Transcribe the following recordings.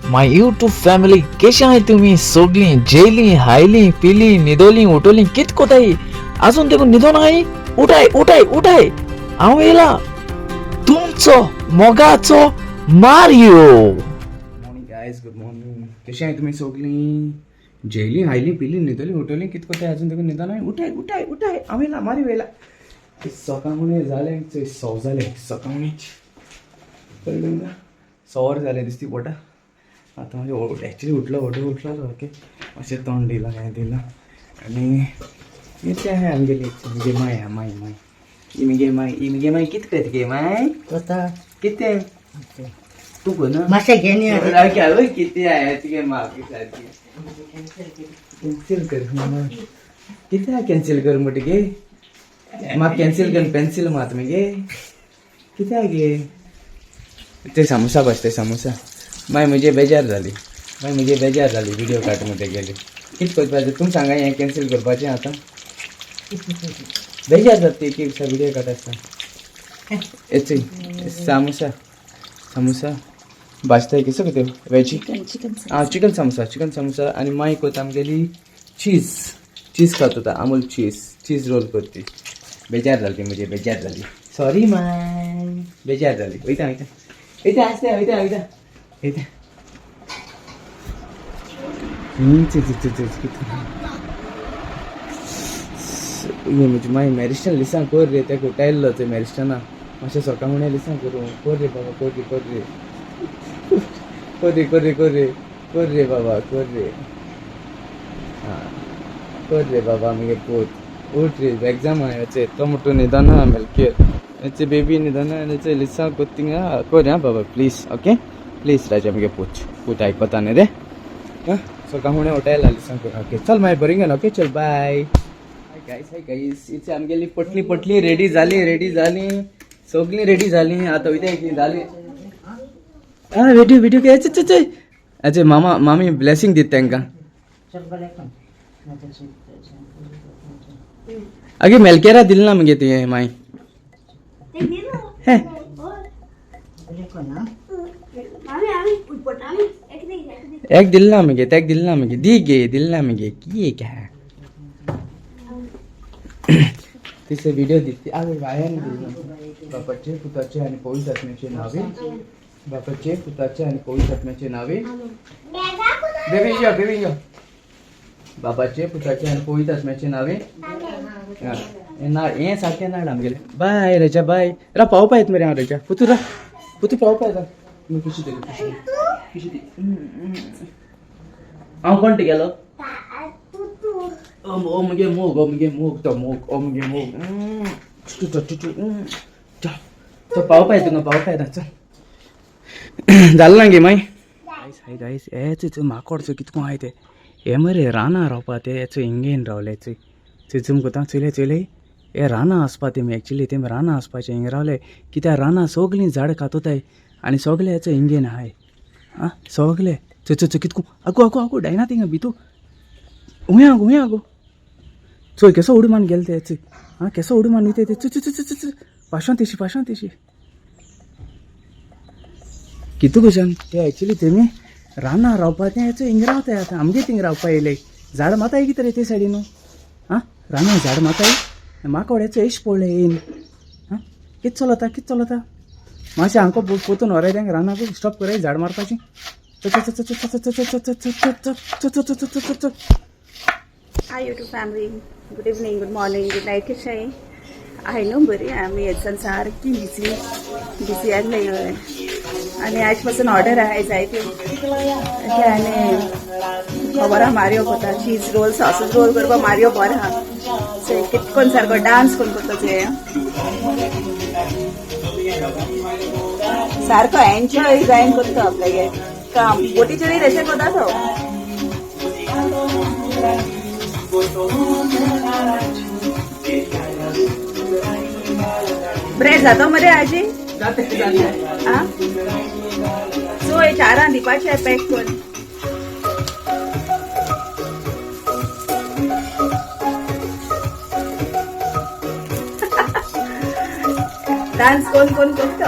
My YouTube family, केशे आहाय तुमी सोगलीं? जेयलीं, हायलीं, पिलीं, न्हिदोलीं, उठोलीं, कित कोताय? आजून देखून न्हिदोन आहाय? उठाय उठाय उठाय, हांव येयला तुमचो मोगाचो Mario. Morning guys, good morning. कशें आहाय तुमी सोगलीं? जेयलीं, हायलीं, पिलीं, न्हिदोलीं, उठोलीं, कित कोताय? आजून देखून न्हिदोन आहाय? उठाय उठाय उठाय, हांव येयला, मारियो येयला. सकाळ जालें, सव जालें सकाळीच, कळ्ळें तुमकां? सवर जालें दिसती पोटा. आतां मातशें एक्चुली उठलो, उठलो उठलो ओके, मातशें तोंड दिलां, हें दिलां आनी हें आहाय आमगेली, म्हगे माय आहा, माय माय ही मुगे माय, ही मुगे माय. कितें करता गे माय? कोता. कितें तूं कोना? मातशें घेन. आवय कितें आया तुगे मागे सारकी कॅन्सील कर. कित्याक कॅन्सील कर म्हणटा गे? म्हाका कॅन्सील कर, पेन्सील मात मगे कित्याक गे? ते सामोसा बस, ते सामोसा. मागीर म्हजे बेजार जाली, मागीर म्हजे बेजार जाली. व्हिडिओ काड म्हणटा गेली. कितें करपाचें तुमी सांगा? हें कॅन्सील करपाचें आतां बेजार जाता. एक एक दिसा व्हिडिओ काडटा आसतना. हेच सामोसा, सामोसा भाजताय. कसो कितें वेजी? चिकन. आं, चिकन सामोसा, चिकन सामोसा. आनी माई कोता आमगेली चीज, चीज खात होता. अमूल चीज, चीज रोल करती. बेजार जाली म्हजे, बेजार जाली. सॉरी my, बेजार जाली. वयता वयता वयता, आसता, वयता वयता वयता. कितें म्हजी माई मॅरिस्टन लिसां कोर रे, तेका उठायल्लो ते मॅरिस्टना. मातशें सकाळ फुडें लिसां करूं. कोर रे बाबा, कोर रे, कोर रे, कोर रे, कोर रे, कोर रे, कोर रे बाबा, कोर रे. हां, कोर रे बाबा. मगे पूत उठ रे, एग्जाम आहा. तो म्हणटू न्हिदना मेलकेर. हेचे बेबी न्हिदना, हेचे लिसां कोत्तिंगा. कोर आं बाबा, प्लीज. ओके, प्लीज राजा. मगे पूत, पूत आयकता न्ही रे? हां, सकाळ फुडें उठायला लिसां कर. ओके, चल मागीर बरी घेवन. ओके, चल, बाय. हाय गायस, हाय गायस. इथे आमगेली पटली पटली रेडी जाली, रेडी जाली, सगळी रेडी जाली. आतां वयता की जाली. आं, व्हिडिओ व्हिडिओ काय? चे अचे मामा मामी ब्लेसिंग दित तांकां. अगे मेलकेरा दिल ना मगे तुवें माय हे? एक दिल ना मगे, तेक दिल ना मगे. दी गे, दिल ना मगे की काय तिचे व्हिडिओ दिसते. अरे वायान दिल. बापाचे, पुताचे आणि पवित्र आत्म्याचे नावे. बापाचे, पुताचे आणि पवित्र आत्म्याचे नावे. बेबी यो, बेबी यो. बापाचे, पुताचे आणि पवित्र आत्म्याचे नावे. हे नाड, हे सारकें नाड आमगेलें. बाय रेजा, बाय. रा पावपा येत मरे हांव. रेजा पुतू, रा पुतू, पावपा येता. कशी दी, कशी कशी दी. हांव कोण गेलो? ओ ओ मुगे मोग, ओ मुगे मोग, तो मोग, ओ मुगे मोग. चल चल, पावपा येता तुका, पावपा येता. चल, जालें ना गे माय? गायस, हाय गायस. हेच माकोड चोय कितको आहाय ते. हे मरे रानां रावपा ते. हेचो हिंगेन रावले. चोय चोय, झूम कोता. चोयले चोयले, हे रानां आसपा तेमी. एक्चुली तेमी रानां आसपाचें, हिंगा रावले कित्याक? रानां सगळीं झाड खातोताय आनी सगळे हेचो हिंगेन आहाय. आं, सगळे. चोय चोय चोय, कितको. आगो आगो आगो, डायना थिंगा भितू. हुंय आगो, हुंय आगो. चोय केसो उडी मारून गेले ते. चोय, आं, केसो उडी मारून वयता ते. चोय चोय चोय चोय, पाशांत तेशी, पाशांत तेशी. कितू कशान ते? एक्चुली तेमी रानां रावपा ते. हेचो हिंगा रावताय आतां. आमगे थिंगा रावपा येयले. झाड माताय कितें रे ते सायडीन? आं, रानां झाड माताय. माकोड हेचो एश पडले येयन. आं, कित चलता, कित चलता? मातशें हांकां पोतून व्हराय तेंका रानाक. स्टॉप कराय झाड मारपाची. चल चल चल चल चल चल चल चल चल चल चल चल चल. Hi YouTube family, good evening, good morning, good night. कशें आहे न्हू? बरी. आमी हेच्यान सारकी बिजी बिजी आसले आनी आयज पासून ऑर्डर आहाय जायत्यो. ओके, आनी खबर आहा मारियो कोता चीज रोल, सॉसेज रोल करपाक मारियो बरो आहा. सो कितकोन सारको डांस कोण करता ते, सारको एन्जॉय जायन करता आपल्यागे काम. बोटीचेरय तशें करता तो. ब्रेड जातो मरे आजी? आं, चोय, चारां दिवपाचें पॅक करून. डान्स कोण कोण करता.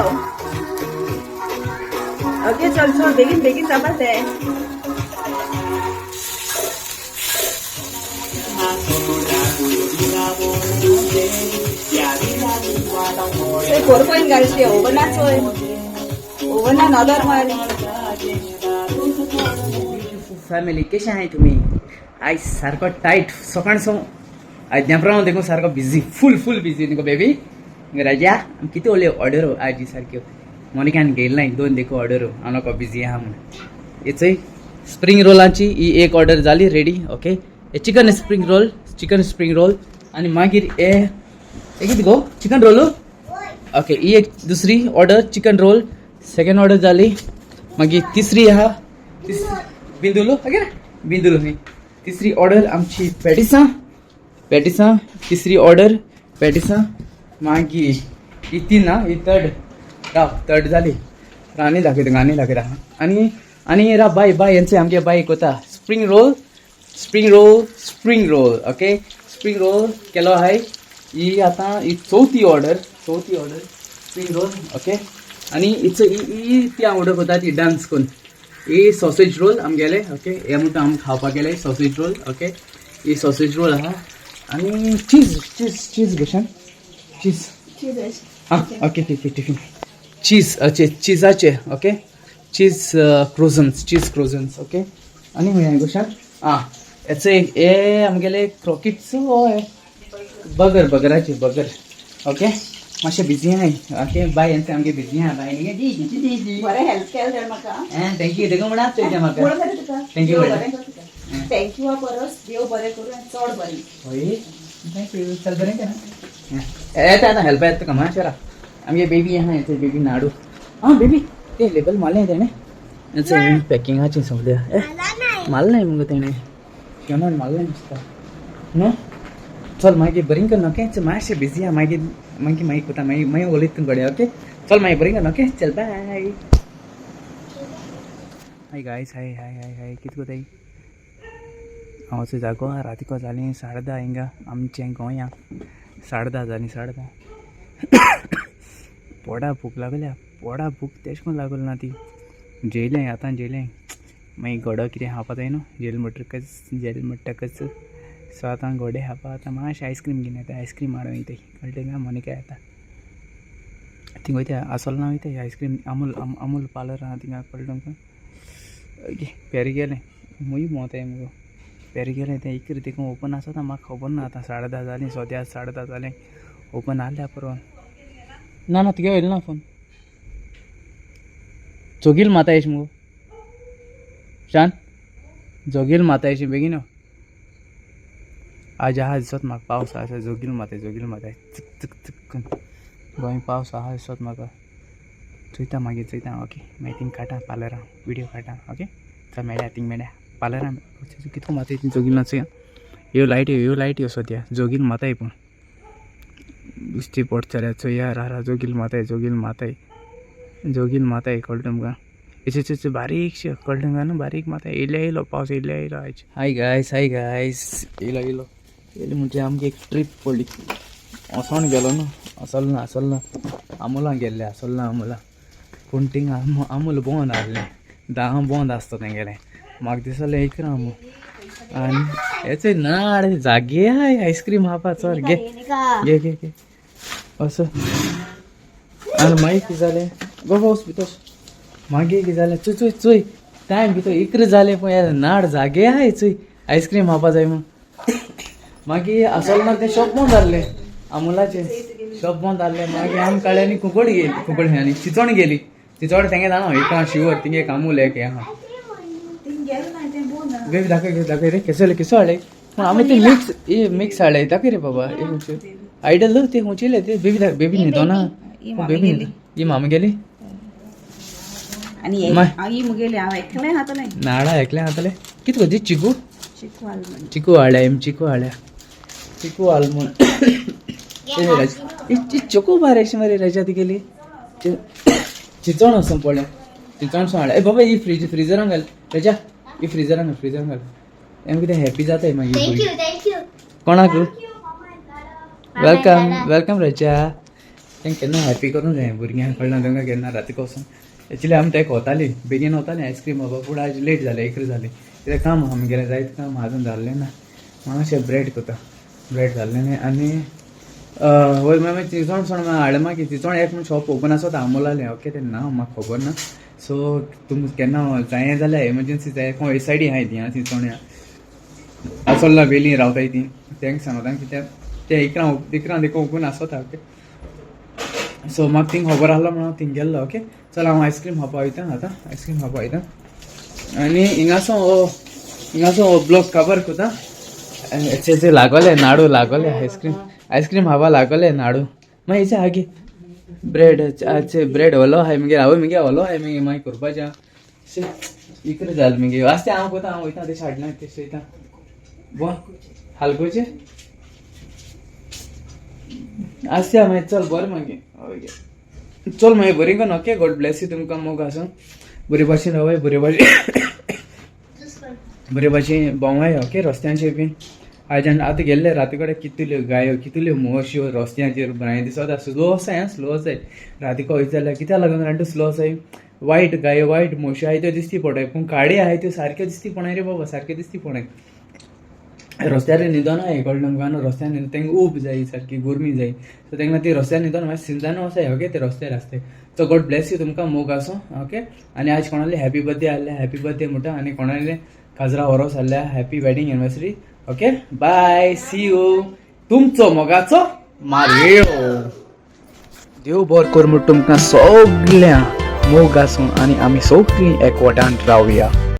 ओके चल चल बेगीन बेगीन जावपा जाय. चोय कोरपण घालचे ओवना चोय ओवना नॉलर मार. फॅमिली कशें आहाय तुमी? आयज सारको टायट सकाळ आयज देंपराव देखून सारको बिजी, फूल फूल बिजी न्ही गो बेबी राजा. कितें उलय ऑर्डर आजी सारक्यो मोनिकान घेयला दोन देखू ऑर्डर, हांव नको बिजी आहा म्हूण. हे चोय स्प्रींग रोलाची ही एक ऑर्डर जाली ready. Okay, hey chicken spring roll, chicken spring roll. आनी मागीर हे हे कितें गो, चिकन रोल. ओके, ही एक दुसरी order chicken roll, second order जाली. मागीर तिसरी आहा बिंदुलो. ओके, बिंदुलो न्ही, तिसरी ऑर्डर आमची पॅटिसां, पॅटिसां तिसरी ऑर्डर पॅटिसां. मागीर ही तीन आं, ही थर्ड राव, थर्ड जाली. आनी दाखयता, आनी दाखयता. आनी आनी राव बाय बाय हेंचे आमगे बाय कोता spring roll, spring roll, spring roll. Okay, spring roll केलो आहाय. ही आतां ही चवथी ऑर्डर, चवथी ऑर्डर स्प्रींग रोल. ओके, आनी हिचो ही ती हांव ऑर्डर करता ती डान्स करून ही सॉसेज रोल आमगेले. ओके, हे म्हणटा आमी खावपाक गेले सॉसेज रोल. ओके, ही सॉसेज रोल आहा. आनी चीज चीज चीज भशेन चीज. आं ओके, ठीक ठीक ठीक. चीज चिजाचे. Okay, cheese croissants, cheese croissants. Okay, आनी खंय गोशान आं हेचो एक हे आमगेले क्रोकिट्स हो हे बगर, बगराचे बगर. ओके, मातशें बिजी आहाय. ओके बाय, हेंचे आमगे बिजी आहा. बाय. बरें हेल्प केलें जाण म्हाका. Thank you देखून म्हणा चोयता म्हाका. म्हणून मरे तुका. Thank you, देव madam. बरें करूं तुका. थँक्यू परस देव बरें करूं आनी चड बरें. हय, thank you. चल बरें केन्ना येता आतां हेल्प येता तुका. मातशें राव, आमगे बेबी आहा हेंचे बेबी नाडू. आं बेबी, तें लेबल मारलें तेणें, हेंचे पॅकिंगाचें सगळें ए मारलें मुगो तेणें, शेणोन मारलें दिसता न्हू. चल मागीर बरीं कर. ओके, चल मातशें बिजी आहा. मागीर मागीर मागीर कोता, मागीर मागीर उलयता तुमकडे. ओके, चल मागीर बरीं कर. ओके, चल बाय. Hi guys, hi hi hi hi. कितें कोताय? हांव असो जागो आहा. रातीको जालीं 10:30 हिंगा आमच्या गोंया, 10:30 जालीं, 10:30. पोडा भूक लागल्या, पोडा भूक तेश कोन लागल ना ती. जेयलें आतां, जेयलें. मागीर गोडो कितें खावपा जाय न्हू जेल म्हणटकच, जेल म्हणटकच. सो आतां गोडे खावपा आतां मातशें आयस्क्रीम घेवन येता, आयस्क्रीम हाडून वयताय कळ्ळें काय. मोनिका येता थिंग वयता, आसोल ना वयताय आयस्क्रीम. अमूल अमूल पार्लर आहा थिंगा, कळ्ळें तुमकां. ओके, पेर गेलें मुय भोंवताय मुगो. पेर गेलें तें इकरा देखून ओपन आसता म्हाका खबर ना. आतां 10:30 जालीं, सद्या 10:30 जालें. ओपन आहल्या पुरो. ना ना, तुगे येयलो ना फोन. जोगील माता येश मुगो शान, जोगील माता येशी बेगीन यो. आज आहा दिसत म्हाका पावस आसा. जोगील माताय, जोगील माताय, चक चक चक करून गोंय पावस आहा दिसत म्हाका. चोयता मागीर चोयता. ओके, मागीर थिंग काडटा पार्लरां विडियो काडटा. ओके, चल मेळ्या, थिंग मेळ्या पार्लरां. कितको माताय ती जोगील नाचया. ह्यो लायट ह्यो लायट ह्यो सद्या जोगील माताय, पूण दिश्टी पडटा. चोया रा जोगील माताय, जोगील माताय, जोगील माताय. कळटा तुमकां? हेचे बारीकशे कळटा तुमकां न्हू, बारीक माताय. येयले येयलो पावस, येयले येयलो आयज. हाय गायस, हाय गायस, येयलो येयलो येयलो. म्हणजे आमगे एक ट्रीप पडली. वचोन गेलो न्हू, आसलो ना, आसलो ना आमोला गेल्ले, आसलो ना आमोला. पूण थिंग आमूल बंद आहलें, 10 बंद आसता तेंगेलें. म्हाका दिसलें इकरा आमूल आनी हेचे नाड जागे हाय आयस्क्रीम खावपा. चल घे घे घे घे असो. आनी मागीर कितें जालें गो वच भितर. मागीर कितें जालें, चोय चोय चोय टायम कितें 11 जालें, पूण नाड जागे आहाय. चोय आयस्क्रीम खावपा जाय म्हूण. मागीर आसोल ना, तें शॉप बंद आहलें, अमुलाचें शॉप बंद आहलें. मागीर आमी काडलें आनी कुंकळी गेली, कुंकळी आनी चिंचोण गेली. चिंचोड तेंगे जाणा एक आहा शिवर, थिंगे एक अमूल एक हें आहा. बेबी दाखय दाखय रे, केसो केसो हाडले. पूण आमी ते मिक्स ए मिक्स हाडले. दाखय रे बाबा, एक खंयचे आयडल ते खंयचेले ते. बेबी दाखय, बेबी न्हिदोना. बेबी ही मामी गेली. आनी ही मुगेली, हांव एकलें खातलें. नाडा एकलें खातलें. कितें गो ती चिकू? चिकू आल्मंड. चिकू हाडल्या एम, चिकू हाडल्या, चिकू आलमंड. चोको बार अशी मरे रजा ती गेली. चिंचोण वचून पडलें, चिंचोण सो हाडल्या. ए बाबा, ही फ्रिज फ्रिजरान घाल रजा, ही फ्रिजरान घाल, फ्रिजरान घाल. एम कितें हॅपी जाताय मागीर. कोणाक welcome, welcome रजा. तेंका केन्ना हॅपी करूंक जाय भुरग्यांक, कळना तांकां केन्ना राती वचून. एक्चुली आमी तेका वताली, बेगीन वताली आयस्क्रीम खावपाक, पूण आज लेट जालें, इकरा जाली. कित्याक काम आहा आमगेलें, जायत काम आजून जाल्लें ना. मातशें ब्रेड कोता, ब्रेड जाल्लें न्ही. आनी वयर मागीर चिंचोण सोण हाडलें. मागीर चिंचोण एक म्हण शॉप ओपन आसता आमोलालें, ओके. तें नांव म्हाका खबर ना. सो तुमकां केन्ना जाय जाल्यार, एमर्जन्सी जाय, कोण ए सायडी आहाय ती चिंचोण्या आसोल्ला वेली रावताय ती, तेंका सांगता कित्याक ते 11 11 देखून ओपन आसता, ओके. सो म्हाका थिंग खबर आहलो म्हणून हांव थिंग गेल्लो, ओके. चल, हांव आयस्क्रीम खावपा वयता आतां, आयस्क्रीम खावपा वयता. आनी हिंगासो हो ब्लॉग कवर कोता. हेचे लागोले नाडू, लागोले आयस्क्रीम, आयस्क्रीम खावपा लागोले नाडू. मागीर हेचे आगे ब्रेड, ब्रेड ओलो आहाय मगे, हांव मगे ओलो आहाय मगे, मागीर करपाचें इकरा जालें मगे. आसते हांव कोता, हांव वयता तें हाडना, तें वयता बो हालकोचे आसया. मागीर चल, बरें मागीर, ओके, चल मागीर बरी कोन. Okay, God Blaise you. तुमकां मोग आसूं, बरे भाशेन रावाय, बरे भाशेन, बरे भाशेन भोंवाय, ओके. रस्त्यांचेर बीन आयज आतां गेल्ले राती कडेन कितल्यो गायो, कितल्यो म्हश्यो रस्त्यांचेर भंय दिसता. स्लो आसाय, आं, स्लो आसाय. राती वयता जाल्यार कित्याक लागून रानटू स्लो आसाय? वायट गायो, वायट म्हश्यो आहाय त्यो दिसती पडटाय, पूण काडे आहाय त्यो सारक्यो दिसती पडनाय रे बाबा, सारक्यो दिसती पडनाय. रस्त्यार न्हिदोना हें कळ्ळें तुमकां न्हू? रस्त्यार न्हिदोन तांकां ऊब जाय, सारकी गरमी जाय. सो तांकां ती रस्त्यार न्हिदोन मातशें सिंजानू आसाय, ओके. ते रस्त्यार आसताय. सो गॉड ब्लेस you, तुमकां मोग आसूं, ओके. आनी आज कोणाले हॅपी बर्थडे आहले, हॅपी बर्थडे म्हणटा. आनी कोणाले काजरा वरोस आहल्या, happy wedding anniversary. Okay, bye, see you. तुमचो मोगाचो मारियो. देव बर कर म्हूण तुमकां सगळ्यां, मोग आसूं आनी आमी सगळीं एकवटान रावया.